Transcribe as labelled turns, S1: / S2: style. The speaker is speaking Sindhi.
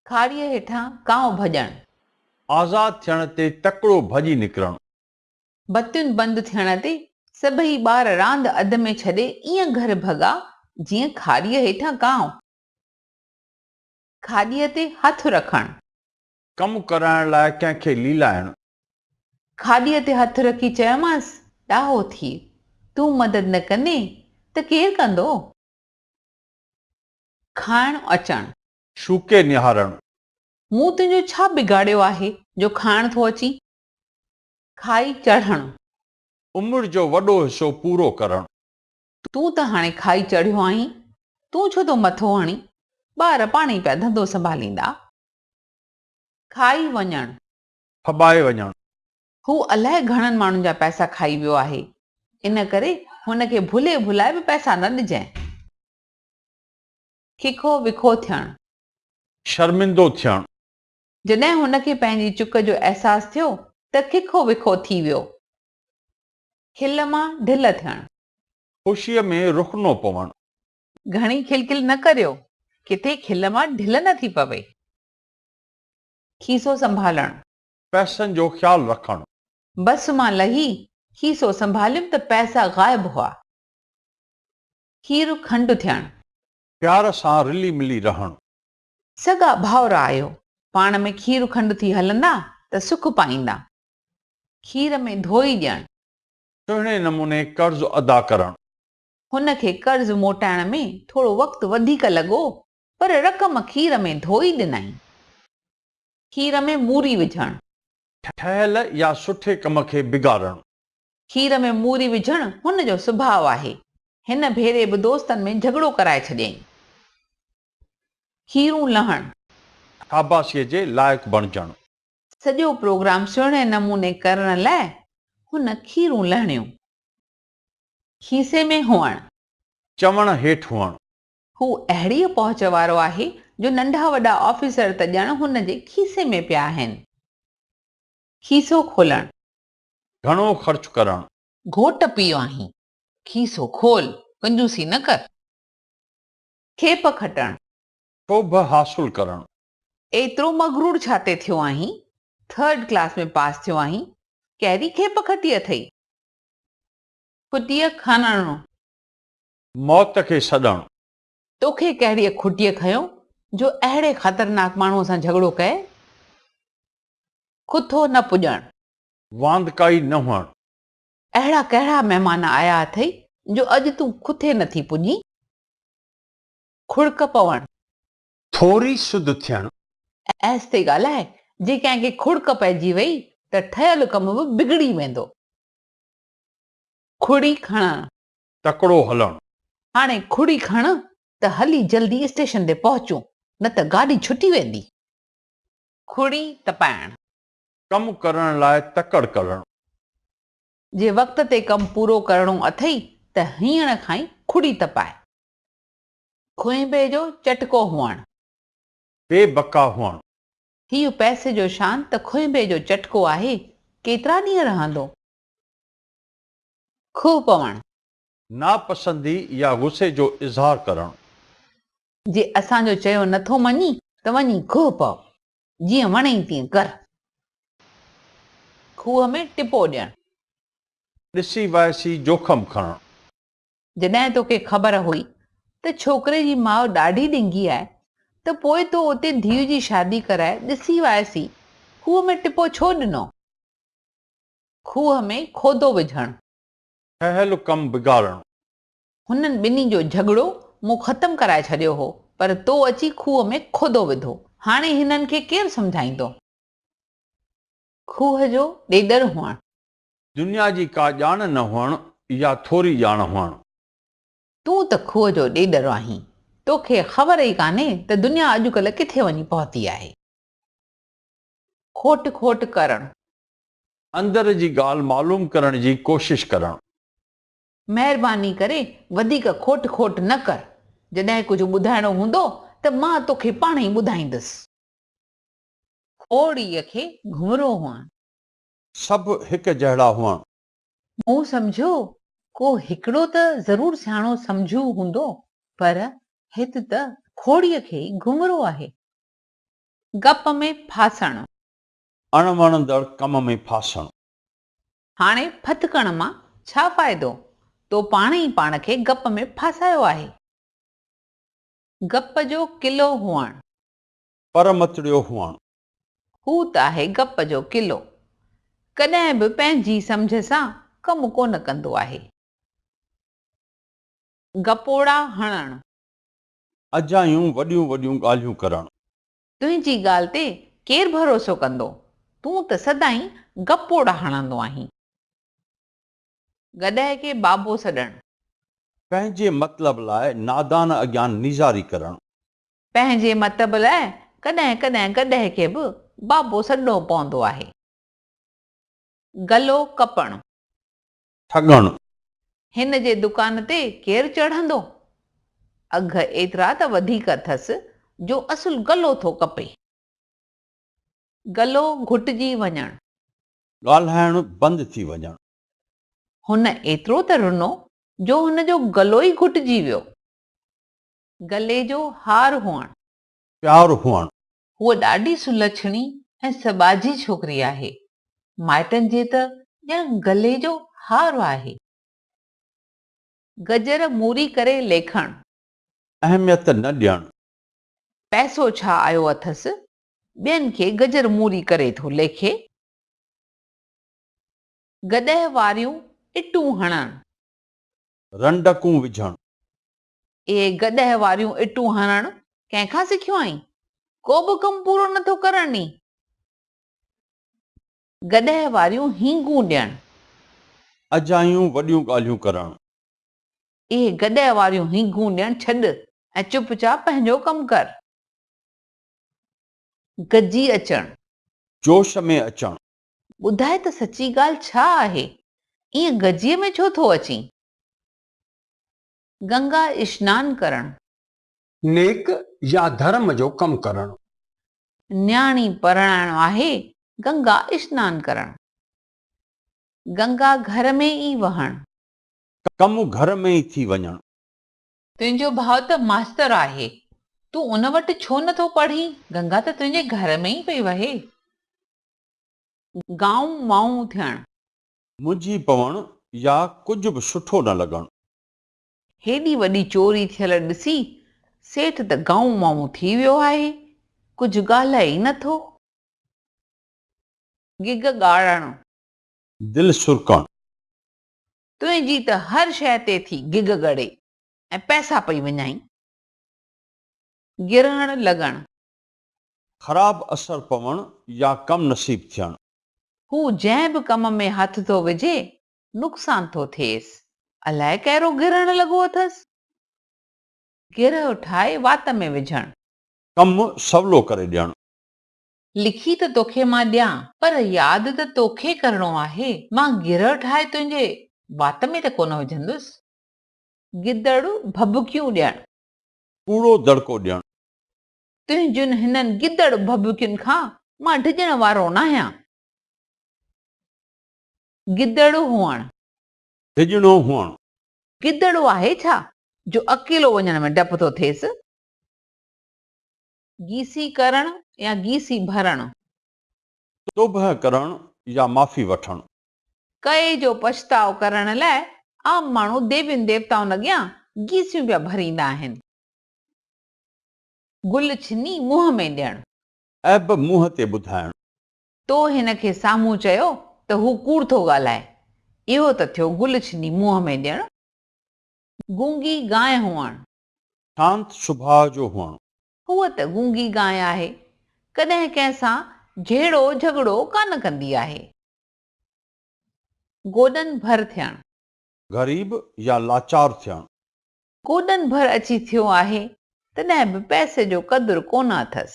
S1: کاڙيء هيٺان ڪانء ڀڄڻ.
S2: آزاد ٿيڻ تي تڪڙو ڀڄي نڪرڻ.
S1: بتيون بند ٿيڻ تي سڀئي ٻار راند اڌ ۾ ڇڏي ائين گهر ڀڳا، جيئن کاڙيء هيٺان ڪانء. کاڏيء تي هٿ رکڻ.
S2: ڪم ڪرائڻ لاء ڪنهن کي ليلائڻ.
S1: کاڏيء تي هٿ رکي چيومانس، ڏاهو ٿيء، تون مدد نه ڪندين ته ڪير ڪندو؟ کائڻ اچڻ.
S2: شوڪي نهارڻ.
S1: مون تنهنجو ڇا بگاڙيو آهي جو کائڻ ٿو اچين؟ کائي چڙهڻ.
S2: عمر جو وڏو حصو پورو ڪرڻ.
S1: تون ته هاڻي کائي چڙهيو آهين، تون ڇو ٿو مٿو هڻين؟ ٻار پاڻ ئي پيا ڌنڌو سنڀاليندا. کائي وڃڻ.
S2: ڦٻائي وڃڻ.
S1: هو الائي گهڻن ماڻهن جا پئسا کائي ويو آهي، ان ڪري هن کي ڀلي ڀلائي به پئسا نه ڏجانء. ککو وکو ٿيڻ.
S2: شرمندو ٿيڻ.
S1: جڏهن هن کي پنهنجي چڪ جو احساس ٿيو ته ککو وکو ٿي ويو. کل مان ڍل ٿيڻ.
S2: خوشيء ۾ رخنو پوڻ.
S1: گهڻي کل کل نه ڪريو، ڪٿي کل مان ڍل نه ٿي پوي. کيسو سنڀالڻ.
S2: پئسن جو خيال رکڻ.
S1: بس مان لهي کيسو سنڀاليم ته پئسا غائب هئا. کير کنڊ ٿيڻ.
S2: پيار سان رلي ملي رهڻ.
S1: سڳا ڀائر آهيو، پاڻ ۾ کير کنڊ ٿي هلندا ته سک پائيندا. کير ۾ ڌوئي ڏيڻ.
S2: سهڻي نموني قرض ادا ڪرڻ.
S1: هن کي قرض موٽائڻ ۾ ٿورو وقت وڌيڪ لڳو، پر رقم کير ۾ ڌوئي ڏنائين. کير ۾ موري وجهڻ.
S2: ٺهيل يا سٺي ڪم کي بگاڙڻ.
S1: کير ۾ موري وجهڻ هن جو سڀاء آهي. هن ڀيري به دوستن ۾ جهڳڙو ڪرائي ڇڏيائين. کيرون لهڻ.
S2: شاباسيء جي لائق بڻجڻ.
S1: سڄو پروگرام سهڻي نموني ڪرڻ لاء هن کيرون لهڻيون. کيسي ۾ هئڻ.
S2: چوڻ هيٺ هئڻ.
S1: هو اهڙيء پهچ وارو آهي جو ننڍا وڏا آفيسر ته ڄڻ هن جي کيسي ۾ پيا آهن. کيسو کولڻ.
S2: گهڻو خرچ ڪرڻ.
S1: گهوٽ پيء آهين، کيسو کول، ڪنجوسي نه ڪر. کيپ کٽڻ.
S2: سوڀ حاصل ڪرڻ.
S1: ايترو مغرور ڇا تي ٿيو آهين؟ ٿرڊ ڪلاس ۾ پاس ٿيو آهين، ڪهڙي کيپ کٽي اٿئي؟ کٽيء کڻڻ.
S2: موت کي سڏڻ.
S1: توکي ڪهڙيء کٽيء کنيو جو اهڙي خطرناڪ ماڻهوء سان جهڳڙو ڪيئي؟ کٿو نه پڄڻ.
S2: واندڪائي نه هئڻ.
S1: اهڙا ڪهڙا مهمان آيا اٿئي جو اڄ تون کٿي نه ٿي پڄين؟ کڙڪ پوڻ.
S2: ٿوري سڌ ٿيڻ.
S1: آهستي ڳالهاء، جي ڪنهن کي کڙڪ پئجي وئي ته ٺهيل ڪم به بگڙي ويندو. کڙي کڻڻ.
S2: تڪڙو هلڻ.
S1: هاڻي کڙي کڻ ته هلي جلدي اسٽيشن تي پهچون، نه ته گاڏي ڇٽي ويندي. کڙي تپائڻ.
S2: ڪم ڪرڻ لاء تڪڙ ڪرڻ.
S1: جي وقت تي ڪم پورو ڪرڻو اٿئي ته هينئر کان ئي کڙي تپاء. کهنبي جو چٽڪو هئڻ.
S2: بي بقا هئڻ.
S1: هيء پئسي جو شان ته کهنبي جو چٽڪو آهي، ڪيترا ڏينهن رهندو؟ کوهه پوڻ.
S2: ناپسندي يا غصي جو اظهار ڪرڻ.
S1: جي اسان جو چيو نٿو مڃين ته وڃي کوهه پؤ. جيئن وڻئي تيئن ڪر. کوهه ۾ ٽپو ڏيڻ.
S2: ڏسي وائسي جوکم کڻڻ.
S1: جڏهن توکي خبر هئي ته ڇوڪري جي ماء ڏاڍي ڏنگي آهي ته پوء تو اتي ڌيء جي شادي ڪرائي ڏسي وائسي کوهه ۾ ٽپو ڇو ڏنو؟ کوهه ۾ کودو وجهڻ.
S2: ٺهيل ڪم بگاڙڻ.
S1: هنن ٻنهي جو جهڳڙو مون ختم ڪرائي ڇڏيو هو، پر تو اچي کوهه ۾ کودو وڌو. هاڻي هنن کي ڪير سمجهائيندو؟ کوهه جو ڏيڏر هئڻ.
S2: دنيا جي ڪا ڄاڻ نه هئڻ يا ٿوري ڄاڻ هئڻ.
S1: تون ته کوهه جو ڏيڏر آهين. توکي خبر ئي ڪانهي ته دنيا اڄڪلهه ڪٿي وڃي پهتي آهي. کوٽ کوٽ ڪرڻ.
S2: اندر جي ڳالهه معلوم ڪرڻ جي ڪوشش ڪرڻ.
S1: مهرباني ڪري وڌيڪ کوٽ کوٽ نه ڪر. جڏهن ڪجهه ٻڌائڻو هوندو ته مان توکي پاڻ ئي ٻڌائيندس. کوڙيء کي گهمرو هئڻ.
S2: سڀ هڪ جهڙا هئڻ.
S1: مون سمجهيو ڪو هڪڙو ته ضرور سياڻو سمجهو هوندو، پر هت ته کوڙيء کي ئي گهمرو آهي. گپ ۾ ڦاسڻ.
S2: اڻ وڻندڙ ڪم ۾ ڦاسڻ.
S1: هاڻي ڦٿڪڻ مان ڇا فائدو، تو پاڻ ئي پاڻ کي گپ ۾ ڦاسايو آهي. گپ جو قلعو هئڻ.
S2: پر متڙيو هئڻ.
S1: هو ته آهي گپ جو قلعو. ڪڏهن به پنهنجي سمجهه سان ڪم ڪونه ڪندو آهي. گپوڙا هڻڻ.
S2: اجايون وڏيون وڏيون ڳالهيون ڪرڻ.
S1: تنهنجي ڳالهه تي ڪير ڀروسو ڪندو؟ تون ته سدائين گپوڙا هڻندو آهين. گڏهه کي بابو سڏڻ.
S2: پنهنجي مطلب لاء نادان اڳيان نيزاري ڪرڻ.
S1: پنهنجي مطلب لاء ڪڏهن ڪڏهن گڏهه کي به بابو سڏڻو پوندو آهي. گلو ڪپڻ.
S2: ٺڳڻ.
S1: هن جي دڪان تي ڪير چڙهندو؟ اگهه ايترا ته وڌيڪ اٿس جو اصل گلو ٿو ڪپي. گلو گهٽجي وڃڻ.
S2: ڳالهائڻ بند ٿي وڃڻ.
S1: هن ايترو ته رنو جو هن جو گلو ئي گهٽجي ويو. گلي جو هار هئڻ.
S2: پيار هئڻ.
S1: هوء ڏاڍي سلڇڻي ۽ سٻاجهي ڇوڪري آهي. مائٽن جي ته ڄڻ گلي جو هار آهي. گجر موري ڪري ليکڻ.
S2: اهميت نه ڏيڻ.
S1: پئسو ڇا آيو اٿس، ٻين کي گجر موري ڪري ٿو ليکي. گڏهه واريون اٽون هڻڻ.
S2: رنڊڪون وجهڻ.
S1: اهي گڏهه واريون اٽون هڻڻ ڪنهن کان سکيو آهين؟ ڪو به ڪم پورو نه ٿو ڪرڻ ڏين. گڏهه واريون هينگون ڏيڻ.
S2: اجايون وڏيون ڳالهيون ڪرڻ.
S1: اهي گڏهه واريون هينگون ڏيڻ ڇڏ ۽ چپ چاپ پنهنجو ڪم ڪر. گجي اچڻ.
S2: جوش ۾ اچڻ.
S1: ٻڌاء ته سچي ڳالهه ڇا آهي؟ ائين گجيء ۾ ڇو ٿو اچين؟ گنگا اشنان ڪرڻ.
S3: نيڪ يا ڌرم جو ڪم ڪرڻ.
S1: نياڻي پرڻائڻ آهي گنگا اشنان ڪرڻ. گنگا گهر ۾ ئي وهڻ.
S2: ڪم گهر ۾ ئي ٿي وڃڻ.
S1: تنهنجو ڀاء ته ماستر آهي، تون ان وٽ ڇو نه ٿو پڙهين؟ گنگا ته تنهنجي گهر ۾ ئي پئي وهي. گائون مائون ٿيڻ.
S2: منجهي پوڻ يا ڪجهه به سٺو نه لڳڻ.
S1: هيڏي وڏي چوري ٿيل ڏسي سيٺ ته گائون مائون ٿي ويو آهي، ڪجهه ڳالهائي ئي نه ٿو. گگ ڳاڙڻ.
S2: دل سرڪڻ.
S1: تنهنجي ته هر شيء تي ٿي گگ ڳڙي ۽ پئسا پئي وڃائين. گرهڻ لڳڻ.
S2: خراب اثر پوڻ يا ڪم نصيب ٿيڻ.
S1: هو جنهن به ڪم ۾ هٿ ٿو وجهي، نقصان ٿو ٿئيس. الائي ڪهڙو گرهڻ لڳو اٿس. گرهه ٺاهي وات ۾ وجهڻ.
S2: ڪم سولو ڪري ڏيڻ.
S1: لکي ته توکي مان ڏيان، پر ياد ته توکي ڪرڻو آهي. مان گرهه ٺاهي تنهنجي وات ۾ ته ڪونه وجهندس. گدڙ ڀڀڪيون ڏيڻ.
S2: ڪوڙو دڙڪو ڏيڻ.
S1: تنهنجن هنن گدڙ ڀڀڪين کان مان ڊڄڻ وارو ناهيان. گدڙ هئڻ.
S2: ڊڄڻو هئڻ.
S1: گدڙو آهي ڇا جو اڪيلو وڃڻ ۾ ڊپ ٿو ٿئيس. گيسي ڪرڻ يا گيسي ڀرڻ.
S2: توبهه ڪرڻ يا معافي وٺڻ.
S1: ڪئي جو پڇتاء ڪرڻ لاء عام ماڻهو ديوين ديوتائن اڳيان گيسيون پيا ڀريندا آهن. گل ڇني منهن ۾ ڏيڻ.
S2: عيب منهن تي ٻڌائڻ.
S1: تو هن کي سامهون چيو ته هو ڪوڙ ٿو ڳالهائي. اهو ته ٿيو گل ڇني منهن ۾ ڏيڻ. گونگي گانء هئڻ.
S2: شانت سڀاء جو هئڻ.
S1: هوء ته گونگي گانء آهي. ڪڏهن ڪنهن سان جهيڙو جهڳڙو ڪانه ڪندي آهي. گوڏن ڀر ٿيڻ.
S2: غريب يا لاچار ٿيڻ.
S1: گوڏن ڀر اچي ٿيو آهي، تڏهن به پئسي جو قدر ڪونه اٿس.